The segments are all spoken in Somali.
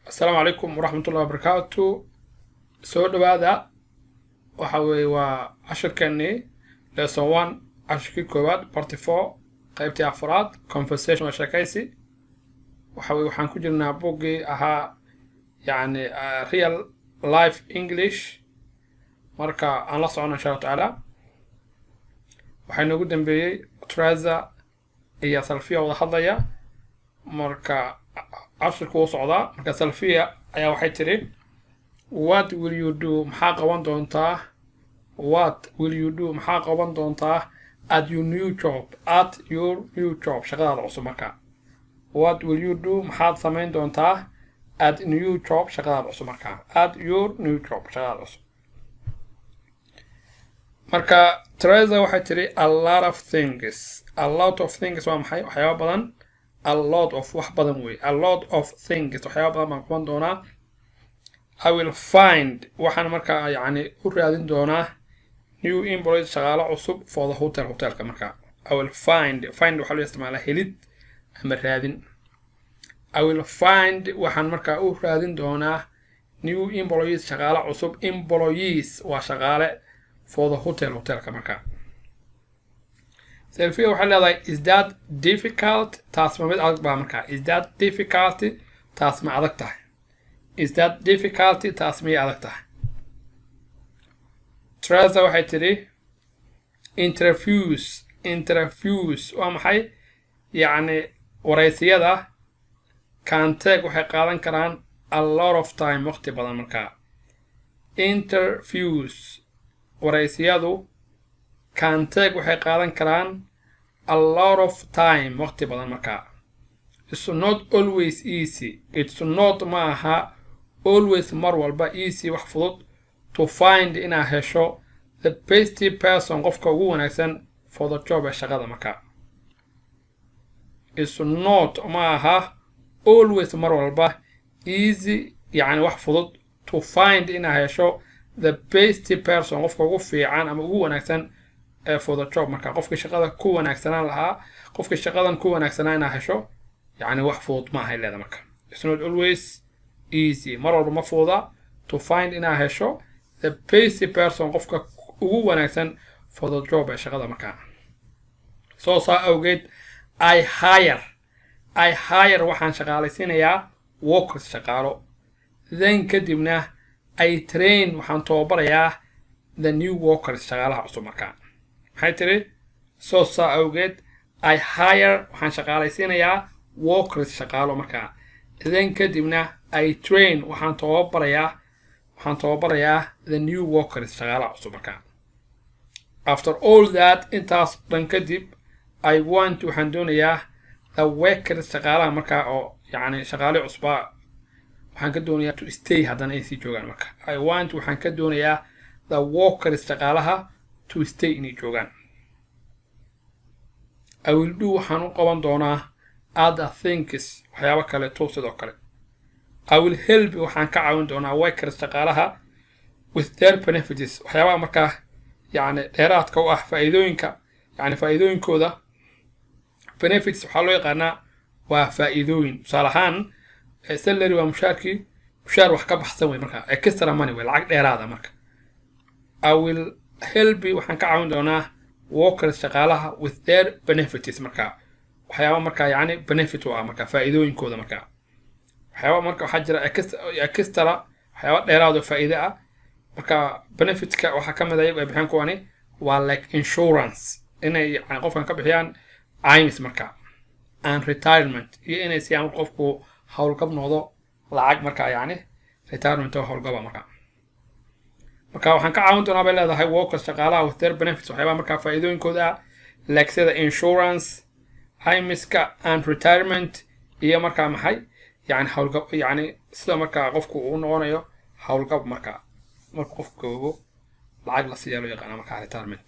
Asalaamu calaykum waraxmatullahi wabarakaatu. Soo dhawaada. Waxa weeye waa cashirkeenii lesson one, cashirkii koowaad, part four, qaybtii afraad, conversation waa sheekaysi. Waxa weye waxaan ku jirnaa buggii ahaa yacni Real Life English. Marka aan la socono, insha Allahu tacaala. Waxaa inoogu dambeeyey Teresa iyo Salfiya wada hadlaya. Marka cashirku wuu socdaa. Marka Salfiya ayaa waxay tiri, "What will you do?" Maxaa qaban doontaa? "What will you do?" Maxaa qaban doontaa? "At your new job", at your new job, shaqadaada cusub. Marka "What will you do?" Maxaad samayn doontaa? "At new job", shaqadaada cusub. Marka "at your new job", shaqadaada cusub. Marka Teresa waxay tiri, "A lot of things." "A lot of things" waa maxay? Waxyaaba badan. "A lot of", wax badan wey. "A lot of things", waxyaaba badan baan qaban doonaa. "I will find", waxaan markaa yacni u raadin doonaa, "new employees", shaqaalo cusub, "for the hotel", hotelka. Marka "I will find", "find" waxaa loo isticmaalaa helid ama raadin. "I will find", waxaan markaa u raadin doonaa, "new employees", shaqaalo cusub. "Employees" waa shaqaale. "For the hotel", hotelka. Markaa Selfia waxay leedahay, "Is that difficult?" Taas ma mid adag baa? Markaa "Is that difficult?" Taas ma adag tahay? "Is that difficult?" Taas miyay adag tahay? Teresa waxay tidhi, "Interviews". "Interviews" waa maxay? Yacni waraysiyada. "Can take", waxay qaadan karaan, "a lot of time", waqti badan. Markaa "interviews", waraysiyadu, "can take", waxay qaadan karaan, "a lot of time", waqti badan. Markaa "It's not always easy". "It's not", ma aha, "always", mar walba, "easy", wax fudud, "to find", inaad hesho, "the best person", qofka ugu wanaagsan, "for the job", ee shaqada. Markaa "It's not", ma aha, "always", mar walba, "easy", yacni wax fudud, "to find", inaad hesho, "the best person", qofka ugu fiican ama ugu wanaagsan ee "for the job". Marka qofkii shaqada ku wanaagsanaan lahaa, qofkii shaqadan ku wanaagsanaa inaad hesho, yacni wax fudud ma ahay leeda. Marka "It's not always easy", mar walba ma fududa, "to find", inaad hesho, "the best person", qofka ugu wanaagsan, "for the job", ee shaqada. Markaa soo saa awgeed, "I hire", "I hire", waxaan shaqaalaysiinayaa, "workers", shaqaalo. "Then", kadibna, "I train", waxaan tababarayaa, "the new workers", shaqaalaha cusub. Markaa maxay tiri? Soo saa awgeed, "I hire", waxaan shaqaalaysiinayaa, "workers", shaqaalo. Markaa "then", kadibna, "I train", waxaan tababarayaa, "the new workers", shaqaalaha cusub. Markaa "After all that", intaas dhan kadib, "I want", waxaan doonayaa, "the workers", shaqaalaha markaa oo yacni shaqaale cusbaa waxaan ka doonayaa, "to stay", haddana ay sii joogaan. Marka "I want", waxaan ka doonayaa, "the workers", shaqaalaha, "to stay", inay joogaan. "I will do", waxaan u qaban doonaa, "other things", waxyaabo kale, "too", sidoo kale. "I will help", waxaan ka caawin doonaa, "workers", shaqaalaha, "with their benefits", waxyaabaha markaa yacni dheeraadka u ah, faa'iidooyinka, yacni faa'iidooyinkooda. "Benefits" waxaa loo yaqaanaa waa faa'iidooyin. Tusaale ahaan, salary waa mushaarkii, mushaar wax ka baxsan wey. Marka extra money wey, lacag dheeraada. Marka "I will help", waxaan ka caawin doonaa, "workers", shaqaalaha, "with their benefits", marka waxyaaba markaa yacni benefit u ah, marka faa'iidooyinkooda. Marka waxyaaba marka waxaa jira extra, waxyaaba dheeraad oo faa'iide ah. Marka benefitka waxaa ka mid a iyagu ay bixiyaan kuwani waa like insurance, inay yani qofkan ka bixiyaan caymis, marka and retirement, iyo inay siiyaan qofku howlgab noqdo lacag, marka yacni retirement oo howlgaba. Marka waxaan ka caawin doonaa bay leedahay, workers, shaqaalaha, "with their benefits", waxyaabaha markaa faa'iidooyinkooda ah, like sida insurance, caymiska, and retirement, iyo markaa maxay, yani howlgab, yani sida markaa qofku uu noqonayo howlgab. Markaa marka qofku gaboobo lacag la siiyaa loo yaqaana markaa retirement.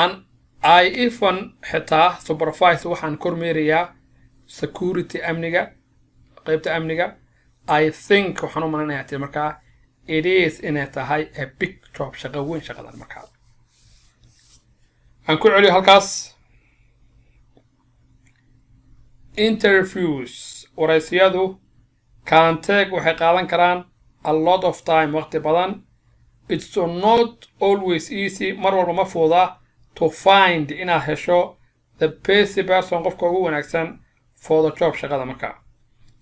"And I even", xitaa, "supervise", waxaan kormeerayaa, "security", amniga, qeybta amniga. "I think", waxaan u malinayaa ti markaa, "it is", inay tahay, "a big job", shaqo weyn shaqadan. Markaa aan ku celiyo halkaas. "Interviews", Waraysiyadu can take, waxay qaadan karaan, a lot of time, waqti badan. It's not always easy, mar walba ma fuuda, to find, inaad hesho, the best person, qofka ugu wanaagsan, for the job, shaqada markaa.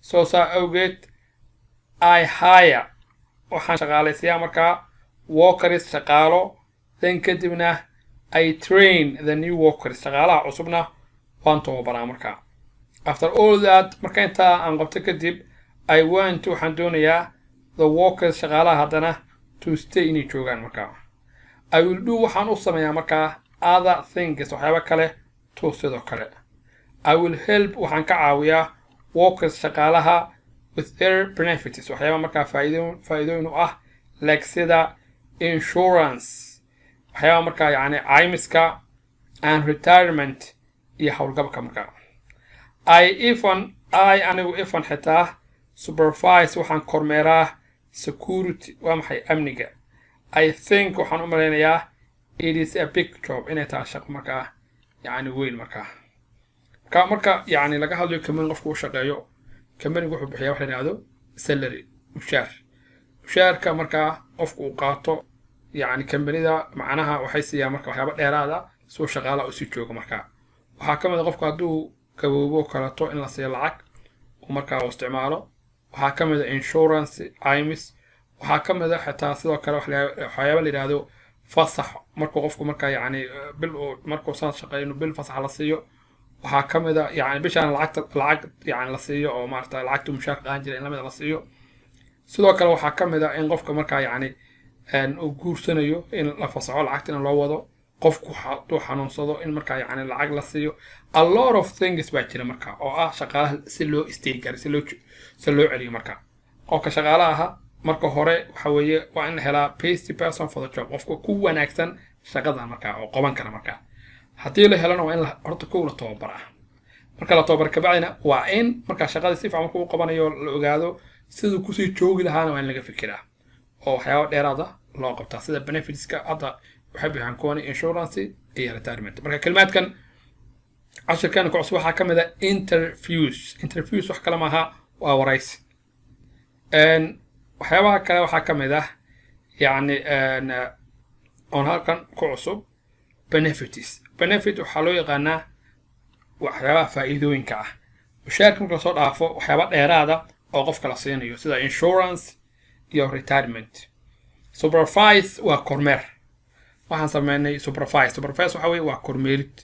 So saa awgeed, I hire, waxaan shaqaalaysiyaa markaa, workers, shaqaalo. Then kadibna I train the new workers, shaqaalaha cusubna waan tababaraa markaa. After all that, marka intaa aan qabto kadib, I want, waxaan doonayaa, the workers, shaqaalaha haddana, to stay, inay joogaan markaa. I will do, waxaan u sameeyaa markaa, other things, waxyaabo kale, too, sidoo kale. I will help, waxaan ka caawiyaa, workers, shaqaalaha, with their benefits, waxyaaba markaa faa'iidooyin u ah, like, sida, insurance, waxyaaba markaa yacni caymiska, and retirement, iyo howlgabka markaa. I even, I, anigu, even, xitaa, supervise, waxaan kormeeraa, security, waa maxay, amniga. I think, waxaan u malaynayaa, it is a big job, inay tahay shaqo markaa yacni weyn markaa. Marka yacni laga hadlayo company qofku u shaqeeyo, companygu wuxuu bixiyaa waxa la yidhahdo salary, mushaar. Mushaarka markaa qofku uu qaato, yacni kambanida macnaha waxay siiyaan marka waxyaaba dheeraada si uu shaqaalaha usii joogo markaa. Waxaa ka mid a qofku hadduu gaboobo kaleto in la siiyo lacag uu markaa uu isticmaalo. Waxaa ka mid a insurance, caymis. Waxaa ka mid a xitaa sidoo kale waxyaaba la yidhaahdo fasax, markuu qofku markaa yacni bil uu markuu sanad shaqeeyo inuu bil fasax la siiyo. Waxaa ka mid a yacni bishaan lacagta lacag yacni la siiyo oo maarata lacagta mushaarka qaadan jiray in lamid la siiyo. Sidoo kale waxaa ka mid a in qofka markaa yacni uu guursanayo in la fasaxo, lacagta in loo wado. Qofku hadduu xanuunsado in markaa yacni lacag la siiyo. A lot of things baa jira marka oo ah shaqaalaha si loo stay garo, si loo celiyo marka qofka shaqaalaha aha. Marka hore waxa weeye waa in la helaa best person for the job, qofka ku wanaagsan shaqadan markaa oo qaban kara markaa. Haddii la helona waa in horta kow la tababaraa. Marka la tababar kabacdina waa in markaa shaqada si fiican marka uu qabanayo la ogaado siduu kusii joogi lahaana waa in laga fikiraa oo waxyaaba dheeraada loo qabtaa, sida benefitska hadda waxay bixiyaan kuwani, insurance iyo retirement. Marka kelimaadkan cashirkan ku cusub waxaa ka mid a interviews. Interviews wax kale maaha, waa waraysi. Waxyaabaha kale waxaa ka mid ah yacni oon halkan ku cusub benefits. Benefit waxaa loo yaqaanaa waxyaabaha faa'iidooyinka ah, mushaarka marka lasoo dhaafo, waxyaaba dheeraada oo qofka la siinayo, sida insurance iyo retirement. Supervise waa kormeer. Waxaan sameynay supervise. Supervise waxa weye waa kormeerid.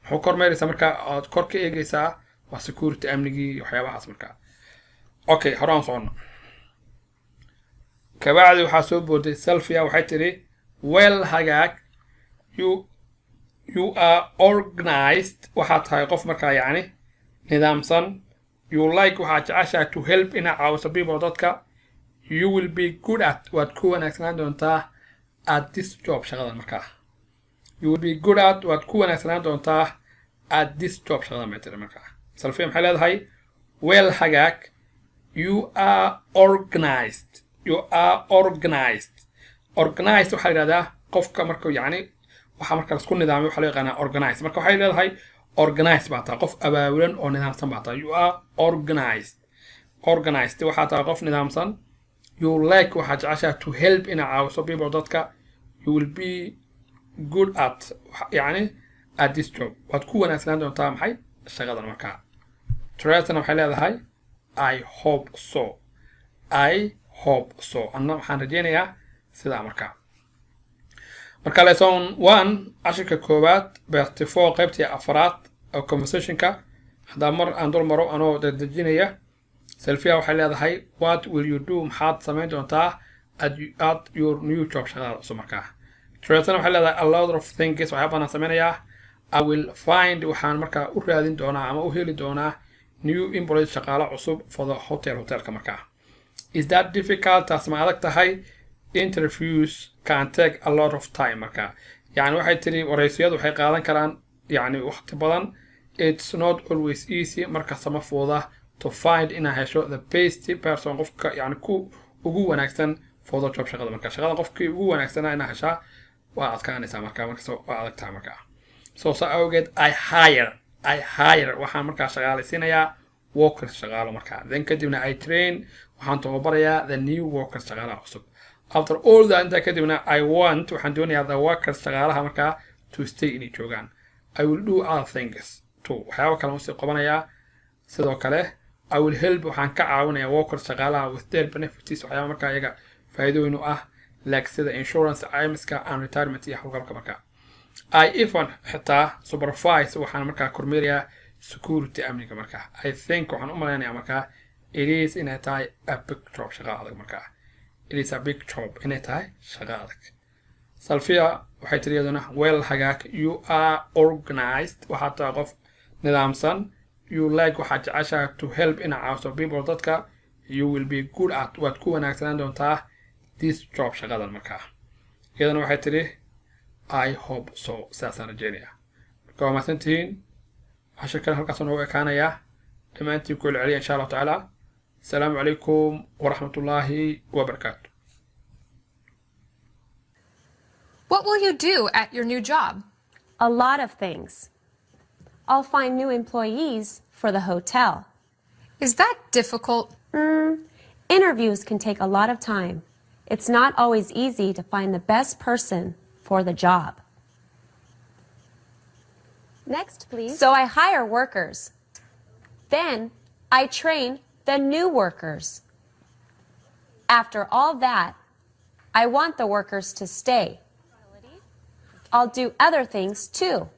Muxuu kormeeraysaa marka aad kor ka eegaysaa? Waa security, amnigii iyo waxyaabahaas marka. Okay, hore aan socono. Kabacdi waxaa soo booday Sylvia. Waxay tidhi, "Well, hagaag, you are organized," waxaad tahay qof markaa yacni nidaamsan. "You like," waxaad jeceshahay, "to help," inaad caawiso, people, dadka. "You will be good at," waad ku wanaagsanaan doontaa, "at this job," shaqadan markaa. "You will be good at," waad ku wanaagsanaan doontaa, "at this job," shaqadan bay tiri markaa. Sylvia maxay leedahay? "Well, hagaag, you are organized." You are organized. Organized waxaa yidhahdaa qofka markuu yacni waxa marka laisku nidaamay waxaa loo yaqaanaa organized. Marka waxay leedahay organized baa tahay, qof abaabulan oo nidaamsan baa tahay. You are organized. Organized, waxaa tahay qof nidaamsan. "You like," waxaa jeceshaha, "to help," inaad caawiso, people, dadka. "You will be good at," yacni, "at this job," waad ku wanaagsanaan doontaa maxay shaqadan markaa. Teresana waxay leedahay, "I hope so." I hope so, anna waxaan rajeynayaa sidaa markaa. Marka lesson one, cashirka koowaad, part 4, qaybtii afraad oo conversationka, haddaa mar aan dul maro anoo dedejinaya. Sylvia waxay leedahay, "What will you do?" Maxaad samayn doontaa, "at your new job?" Shaqadaada cusub markaa. Teresana waxay leedahay, "A lot of things," waxyaa badan samaynayaa. "I will find," waxaan markaa u raadin doonaa ama u heli doonaa, "new employees," shaqaalo cusub, "for the hotel," hotelka markaa. "Is that difficult?" Taas ma adag tahay? "Interviews can take a lot of time." Markaa yani waxay tiri waraysiyadu waxay qaadan karaan yani waqti badan. "It's not always easy," markasta ma fuuda, "to find," inaa hesho, "the best person," qofka yani ku ugu wanaagsan, "for the job," shaqada marka. Shaqada qofkii ugu wanaagsanaa inaa heshaa waa adkaanaysaa marka, markasta waa adag tahay markaa. So saa awgeed, I hire, I hire, waxaan markaa shaqaalaysiinayaa, Workers, shaqaalo markaa. Then, kadibna, I train, waxaan tababarayaa, the new workers, shaqaalaha cusub. After all that, intaa kadibna, I want, waxaan doonayaa, the workers, shaqaalaha markaa, to stay, inay joogaan. I will do other things too, waxyaaba kale usii qabanayaa. Sidoo kale, I will help, waxaan ka caawinayaa, workers, shaqaalaha, with their benefits, waxyaaba markaa iyaga faa'iidooyin u ah, like, sida, insurance, caymiska, and retirement, iyo howlgalka markaa. I even, xitaa, supervise, waxaan markaa kormeerayaa, security, amniga markaa. I think, waxaan u malaynayaa markaa, it is, inay tahay, a big job, shaqa adag markaa. It is a big job, inay tahay shaqa adag. Salfia waxay tiri iyaduna, "Well, hagaag, you are organized, waxaad tahay qof nidaamsan. You like, waxaad jeceshahay, to help, inaad caawiso, people, dadka. You will be good at, waad ku wanaagsanaan doontaa, this job, shaqadan markaa." Iyadana waxay tiri, "I hope so," sidaasaan rajeynaya marka. Waa mahadsantihiin. Cashirkan halkaas noogu ekaanayaa. Dhammaantiin ku celceliya, insha Allahu tacaala. Asalaamu calaykum waraxmatullaahi wabarakaatu. What will you do at your new job? A lot of things. I'll find new employees for the hotel. Is that difficult? Interviews can take a lot of time. It's not always easy to find the best person for the job. Next, please. So I hire workers. Then I train the new workers. After all that, I want the workers to stay. I'll do other things too.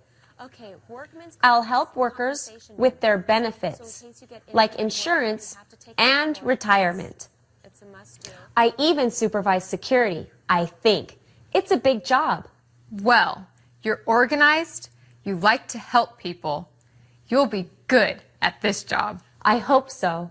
Okay, workman's I'll help workers compensation with their So benefits, in case you get injured like at work, you insurance have to take and medical. retirement. It's a must do. I even supervise security, I think. It's a big job. Well, you're organized, you like to help people. You'll be good at this job. I hope so.